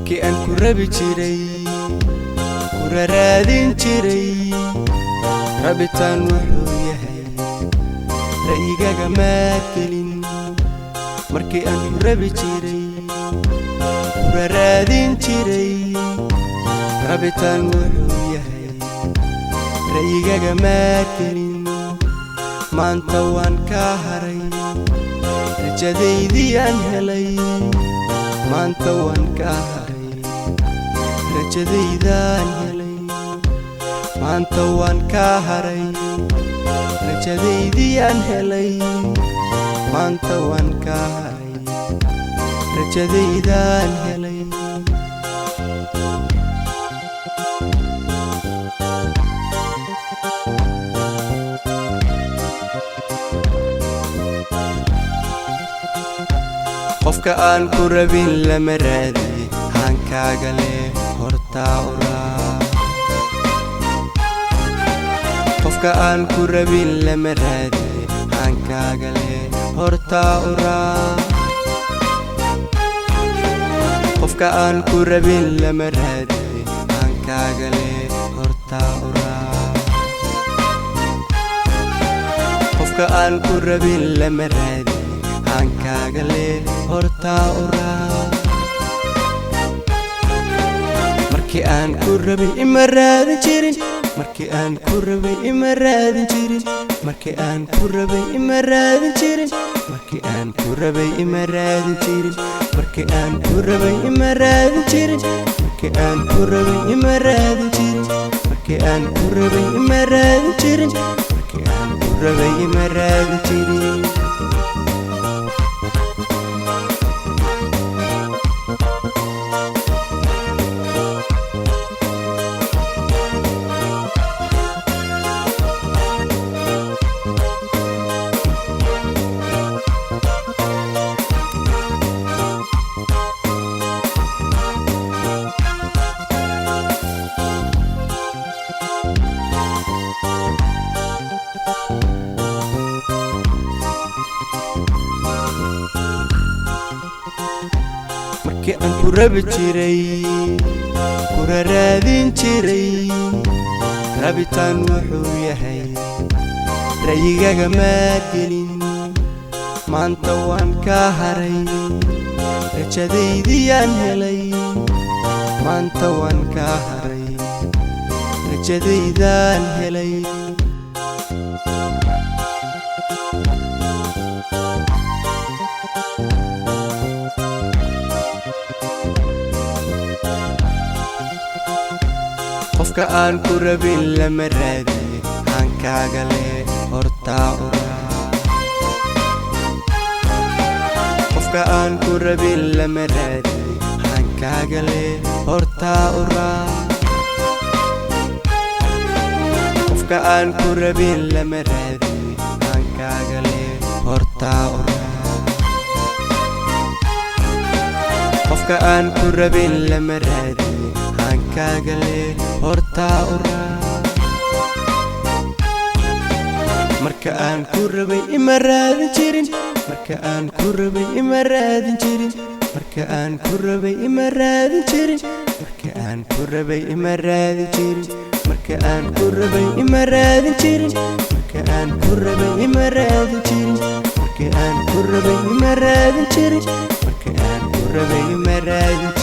Markii aan ku rabi jiray, kura raadin jiray, rabitaan wuxuu yahay ra'yigaga maad gelin. Markii aan ku rabi jiray, kura raadin jiray, rabitaan wuxuu yahay ra'yigaga maad gelin. Maanta waan kaa haray, rajadaydiyaan helay. Maanta waan kaa haray, rajadaydaan helay. Maanta waan kaa haray, rajadaydiyaan helay. Maanta waan kaa haray, rajadaydaan helay. Qofka aan ku rabin lama raadiye, haankaaga leh hortaa uraa. Qofka aan ku rabin lama raadiye, haankaaga leh hortaa uraa. Qofka aan ku rabin lama raadiye, haankaaga leh hortaa uraa. Qofka aan ku rabin lama raadiye, haankaaga leh hortaa uraa. Markii aan ku rabay ima raadin jirin. Markii aan ku rabay ima raadin jirin. Markii aan ku rabay ima raadin jirin. Markii aan ku rabay ima raadin jirin. Markii aan ku rabay ima raadin jirin. Markii aan ku rabay ima raadin jirin. Markii aan ku rabay ima raadin jirin. Markii aan ku rabay ima raadin jirin. Markii aan ku rabi jiray, kura raadin jiray, rabitaan wuxuu yahay ra'yigaga maad gelin. Maanta waan kaa haray, rajadaydiyaan helay. Maanta waan kaa haray, rajadaydaan helay. Qofka aan ku rabin lama raadiye, haankaaga leh hortaa uraa. Qofka aan ku rabin lama raadiye, haankaaga leh hortaa uraa. Qofka aan ku rabin lama raadiye, haankaaga leh hortaa uraa. Qofka aan ku rabin lama raadiye, haankaaga leh hortaa uraa. Marka aan ku rabay ima raadin jirin. Marka aan ku rabay ima raadin jirin. Marka aan ku rabay ima raadin jirin. Marka aan ku rabay ima raadin jirin. Marka aan ku rabay ima raadin jirin. Marka aan ku rabay ima raadin jirin. Marka aan ku rabay ima raadin jirin. Marka aan ku rabay ima raadin.